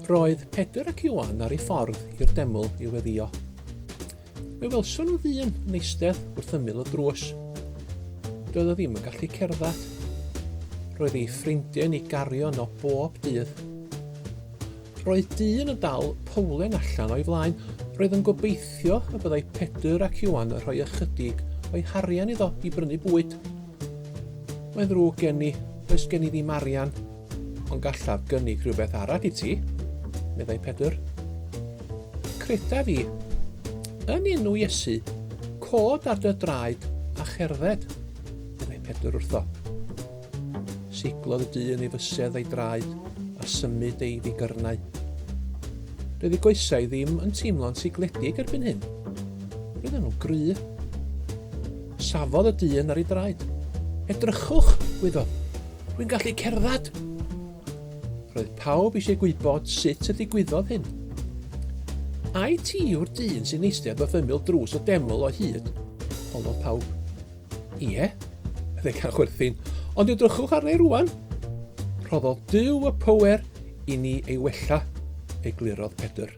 Roedd Pedr ac Ioan ar eu ffordd i'r deml i weddïo. Fe welson nhw ddyn yn eistedd wrth ymyl y drws. Doedd o ddim yn gallu cerdded. Roedd ei ffrindiau yn ei gario yno bob dydd. Roedd dyn yn dal powlen allan o'i flaen. Roedd yn gobeithio y byddai Pedr ac Ioan yn rhoi ychydig o'i harian iddo i brynu bwyd. Mae'n ddrwg gen i, does gen i ddim arian, Ond gallaf gynnig rhywbeth arall i ti, meddai Pedr. Credaf i. Yn enw Iesu, cod ar dy draed a cherdded, meddai Pedr wrtho. Siglodd y dyn ei fysedd a'i draed a symud ei figyrnau. Doedd ei goesau ddim yn teimlo'n sigledig erbyn hyn. Roedden nhw'n gry. Safodd y dyn ar ei draed. Edrychwch, gwaeddodd. Rwy'n gallu cerdded! Roedd pawb eisiau gwybod sut y digwyddodd hyn. Ai ti yw'r dyn sy'n eistedd wrth ymyl drws y deml o hyd? Holodd pawb. Ie, meddai gan chwerthin, ond edrychwch arna i rwan. Rhoddodd Duw y power i ni ei wella, eglurodd Pedr.